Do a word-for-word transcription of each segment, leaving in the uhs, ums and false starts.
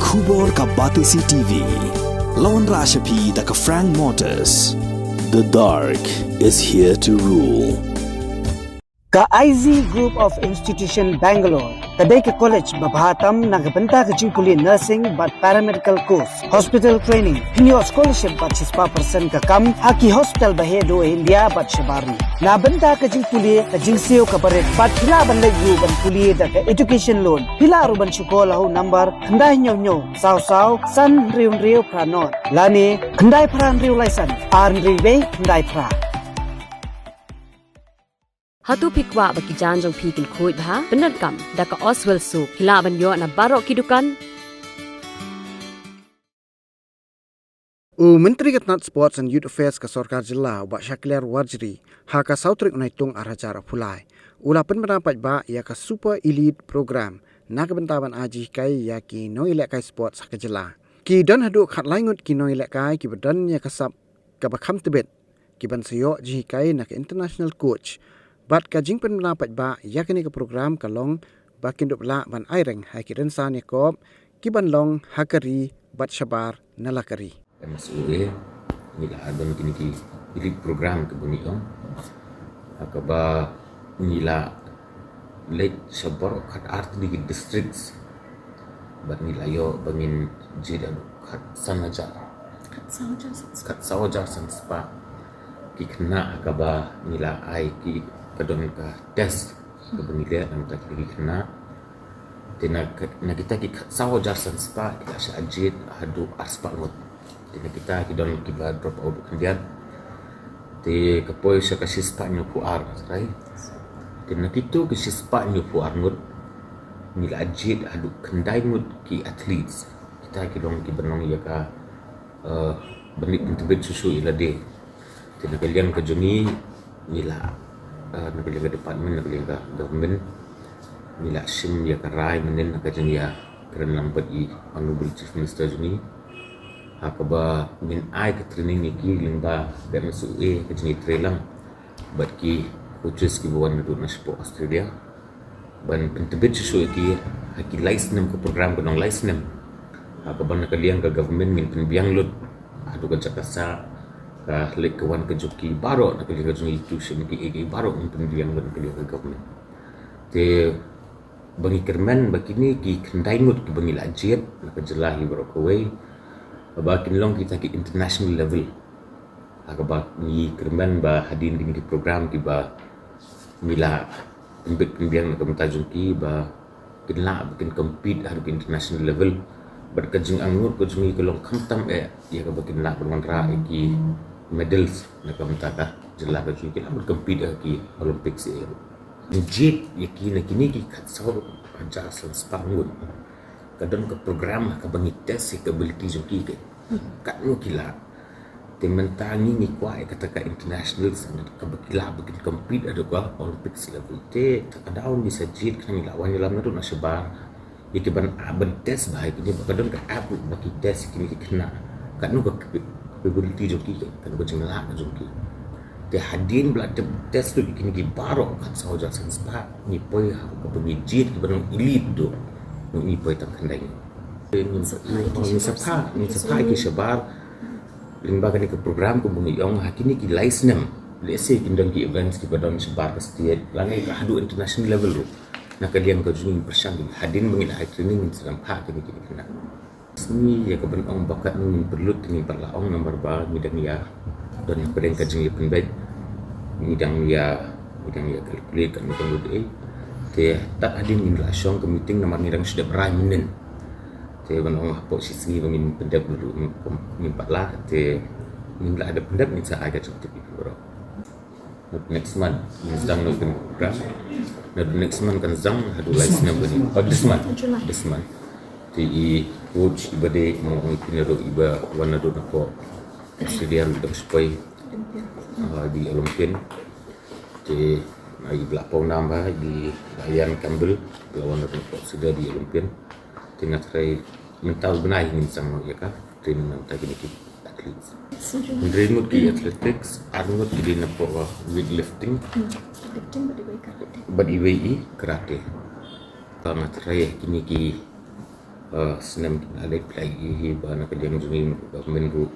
Khubor ka Batesi T V. Lawan Rashapi da ka Frank Motors. The dark is here to rule. Ka I Z Group of Institution Bangalore ka dei ka college ba bha tam na ka bynta ka jingpule nursing bad paramedical course, hospital training, hynñiew scholarship bad shispah percent ka kam ha ki hospital ba heh duh ha India bad shabar ri. Na bynta ka jingpule ka jingsiew ka barit bad phi lah ban leit ruh ban pule da ka education loan. Phi lah ruh ban shu call ha u number khyndai hynñiew hynñiew saw saw san hynriew hynriew phra nod lane khyndai phra hynriew lai san ar hynriew wei khyndai phra. Hato phi kwah ba ki jaiñ jong phi kin khuid bha? Pyndonkam da ka Oswell Soap. Phi lah ban ïoh na baroh ki dukan. U Myntri ka tnat Sports and Youth Affairs ka Sorkar Jylla, u Bah Shakliar Warjri, ha ka saw tarik u Naitung ar hajar arphew lai, u la pynbna paidbah ïa ka Super Elite Program na ka bynta ban ai jinghikai ïa ki nongïalehkai sports ha ka jylla. Ki don haduh khatlai ngut ki nongïalehkai kiba don ïa ka sap kaba kham tbit, kiban sa ïoh jinghikai na ka international coach bad ka jingpynbna paidbah ïa kane ka program ka long ba kin dup lah ban aireng ha ki rynsan ïakop kiban long ha ka ri bad shabar na la ka ri. M S O A, ngi la don kine ki elite program kaba ngi ong, ha kaba ngi la leit shabar khat ar tylli ki districts bad ngi la ïoh ba ngin jied haduh khat san hajar, khat saw hajar san spah ki khynnah ha kaba ngi la ai ki, ka don ka test kaba ngi leh na ka bynta ki khynnah. Te na ka, na kita ki khat saw hajar san spah ki la shah jied haduh ar spah ngut. Te na kita ki don kiba drop out khyndiat. Te ka poi sha ka shispah hynñiewphew ar, right? Te na kito ki shispah hynñiewphew ar ngut ngi la jied haduh khyndai ngut ki athletes. Kita ki long kiba long ïa ka, eh, ban leit pyntbit shuh shuh ïa lade. Te na ka liang ka jong ngi, ngi la, eh, na ka liang ka department, na ka liang ka government, ngi la shim ïa ka rai mynnin na ka jingïakren lang bad i Honorable Chief Minister jong ngi, ha kaba ngin ai ka training ïa ki lyngba ka M S O A, ka jingïatrei lang bad ki coaches kiba wan naduh na shapoh Australia ban pyntbit shuh shuh ïa ki ha ki lai snem, ka program ka long lai snem. Ha kaba na ka liang ka government ngin pynbiang lut haduh ka jaka sah, ka leit ka wan ka jong ki baroh, na ka liang ka jong ki tuition, ki, ki baroh ngin pynbiang lut na ka liang ka government. Te ba ngi kyrmen ba kine ki khyndai ngut kiba ngi la jied na ka jylla hi baroh kawei, ba kin long kita ki international level. Ha kaba ngi kyrmen ba hadien kine ki program kiba ngi la pynbit pynbiang na ka bynta jong ki, ba kin lah ba kin compete ha ka international level. Bad ka jingangnud ka jong ngi ka long khamtam eh ïa kaba kin lah ban wanrah ïa ki medals na ka bynta ka jylla ka jong ngi, kin lah ban compete ha ki Olympics eh. Ngi jied ïa ki na kine ki khat saw hajar san spah ngut. Ka don ka program ha kaba ngi test ïa ka ability jong ki, ka katno ki lah. Te mynta ngi, ngi kwah ïa kata ka international standard kaba ki lah ba kin compete haduh ka Olympics level. Te ta ka daw ngi sa jied khnang ngi lah wan ïalam naduh na shabar ïa ki ban, ah, ban test bha ïa kine, ba ka don ka app ba ki test ïa kine ki khynnah katno ka capa-, capability jong ki, katno ka jinglah ka jong ki. Te hadien ba la test lut ïa kine ki baroh khat saw hajar san spah, ngi poi ha kaba ngi jied kiba long elite duh, ngi poi tang khyndai ngut. Te ngin sa phah, ngin sa phah, ngin sa phah ïa ki shabar lyngba kane ka program kaba ngi ong ha kine ki lai snem. Let's say kin don ki events kiba don shabar ka state lane ka haduh international level ruh. Na ka liang ka jong ngi, pyrshang hadien ba ngi la ai training ngin sa phah kine ki khynnah. Sngi ïa ka ban ong ba katno ngin pynlut, te ngi pat la ong namar ba ngi dang ïa don hapdeng ka jingïapynbeit, ngi dang ïa, ngi dang ïa calculate katno kan lut eh. Te tad hadien ngin la shong ka meeting namar ngi dang shu dep rai mynnin. Te ban ong hapoh shi sngi ba ngin pyndep, ngin pat la, te ngin la dep pyndep ngin sa ai ka jingtip ïa phi baroh. Naduh next month ngin sdang noh ïa kane ka program. Naduh next month kan sdang haduh lai snem kane. Oh, this month. July. This month. Te i coach iba dei, mo, ong ïa phi, naduh iba wan naduh napoh Australia, iba dang shu poi, Olympian. Ah, di Olympian. Te, ah, iba la pawnam bha, i Ryan Campbell, iba la wan naduh napoh Australia di Olympian. Te nga tharai mynta u bnai ngin sdang noh ïa ka training na bynta kine ki athletes. Hynriew ngut ki athletics, ar ngut ki dei napoh weightlifting. Hmm, weightlifting bad iwei karate. Bad iwei i karate. Te nga tharai kine ki, Uh, snem ki la leit, phi la ïohi hi ba na ka liang jong ngi, government ruh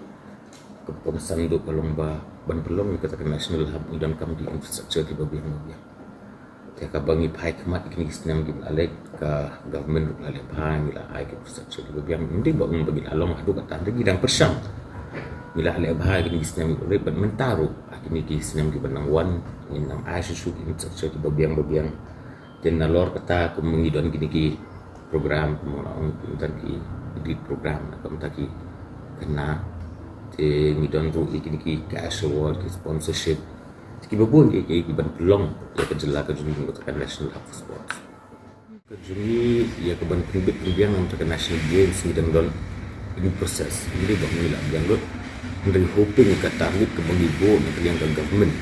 ka kongsan duh ka long ba ban pynlong ïa kata ka national hub ngi donkam ki infrastructure kiba biang ba biang. Te kaba ngi phai khmat ïa kine ki snem kiba la leit, ka government ruh la leh bha, ngi la ai ki infrastructure kiba biang. Ym dei ba ong ba ngi la long haduh katta, hynrei ngi dang pyrshang. Ngi la leh bha ïa kine ki snem kiba la leit, bad mynta ruh ha kine ki snem kiba nang wan ngin nang ai shuh shuh ki infrastructure kiba biang ba biang. Te nalor kata, kum ngi don kine ki program, kum la ong, kum don ki lead program, kum don ki khynnah. Te ngi don ruh ïa kine ki cash award, ki sponsorship. Te kiba bun ki, ki, ki ban pynlong ïa ka jylla ka jong ngi kum kata ka national hub for sports. Ka jong ngi ïa ka ban pynbit pynbiang ïa kata ka national games ngi dang don in process. Ngi dei ba ngi la biang lut. Hynrei hoping ka target kaba ngi buh na ka liang ka government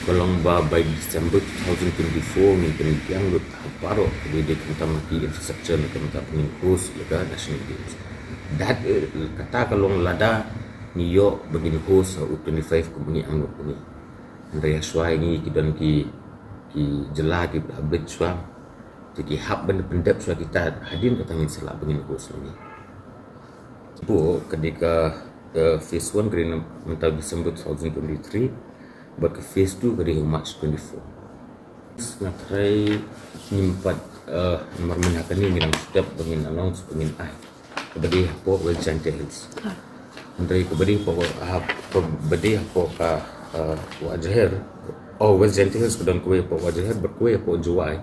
ka long ba by December two thousand twenty-four ngi pynbiang lut ha baroh kaba dei khamtam ha ki infrastructure, na ka bynta ba ngin host ïa ka national games. That, eh, kata ka long lada ngi ïoh ba ngin host ha u twenty-five kum ngi angnud kum ngi. Hynrei ha shuwa ngi ki don ki, ki jylla kiba la bit shuwa. Te ki hap ban pyndep shuwa kita, hadien kata ngin sa lah ba ngin host lane. Buh ka dei ka, ka phase one ka dei na mynta December two thousand twenty-three, bad ka phase two ka dei ha March twenty-four. Nga tharai ngim pat, eh, namar mynta ha kane ngi dang step ba ngin announce, ba ngin ai. Kaba dei hapoh West Jaintia Hills. Hynrei kaba dei hapoh, ha, kaba dei hapoh ka, eh, Wah Jaher. Oh, West Jaintia Hills ka don kawei hapoh Wah Jaher, bad kawei hapoh Jowai.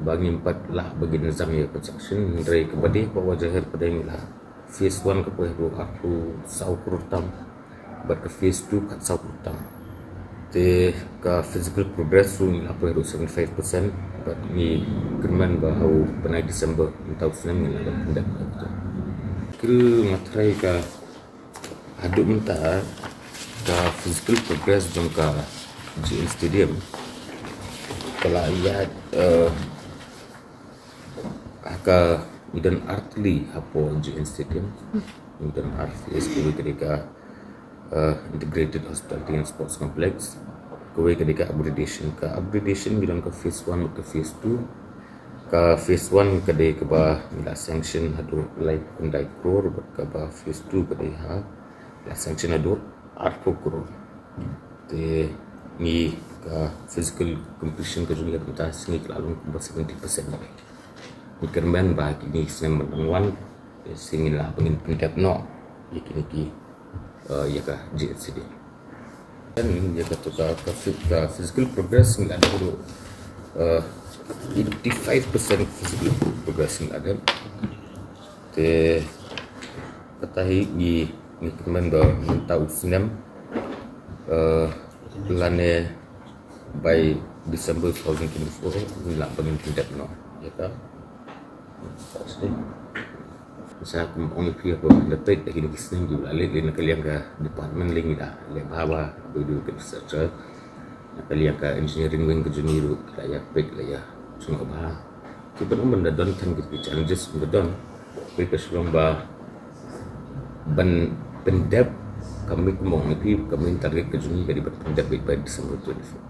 Ba ngim pat lah ba ngin zang ïa construction, hynrei kaba dei hapoh Wah Jaher ka dei ngi la phase one ka poi haduh arphew saw klur tam. Bad ka phase two khatsaw klur tam. Te ka physical progress ruh ngi la poi haduh seventy-five percent. Bad ngi kyrmen ba ha u bnai December mynta u snem ngi la dep pyndep. Kyrmen nga tharai ka haduh mynta ka physical progress jong ka J N Stadium ka la ïaid, eh, ha ka, ngi don artylli hapoh J N Stadium. Ngi don artylli, kawei ka dei ka, uh, Integrated Hospitality and Sports Complex. Kawei ka dei ka upgradation. Ka upgradation ngi don ka phase one bad ka phase two. Ka phase one ka dei kaba ngi la sanction haduh laiphew khyndai klur, bad kaba phase two ka dei ha la sanction haduh arphew klur. Te ngi ka physical completion ka jong ngi mynta ka sngi ka la long kumba seventy percent. Ngi kyrmen ba kine ki snem ban dang wan, te sngi ngi lah ba ngin pyndep noh ïa kine ki, eh, ïa ka J N Stadium. Dan ïa kato ka, ka phy-, ka physical progress ngi la dep haduh, eh, eighty-five percent physical progress ngi la dep. Te kata hi ngi, ngi kyrmen ba mynta u snem, eh, lane by December two thousand twenty-four ngi lah ba ngin pyndep noh ïa ka. Sa kum ong ïa phi, hapoh la peit ha kine ki snem kiba la leit, lane na ka liang ka department lane ngi la leh bha bha, ba ïa ka infrastructure. Na ka liang ka engineering wing ka jong ngi ruh ki la ïa peit, la ïa sngewbha. Te ban ong ban da don tang ki challenges ba don. Hynrei ka shu long ba ban pyndep, ka mut kumba ong ïa phi, ka main target ka jong ngi ka dei ban pyndep beit by December twenty-four.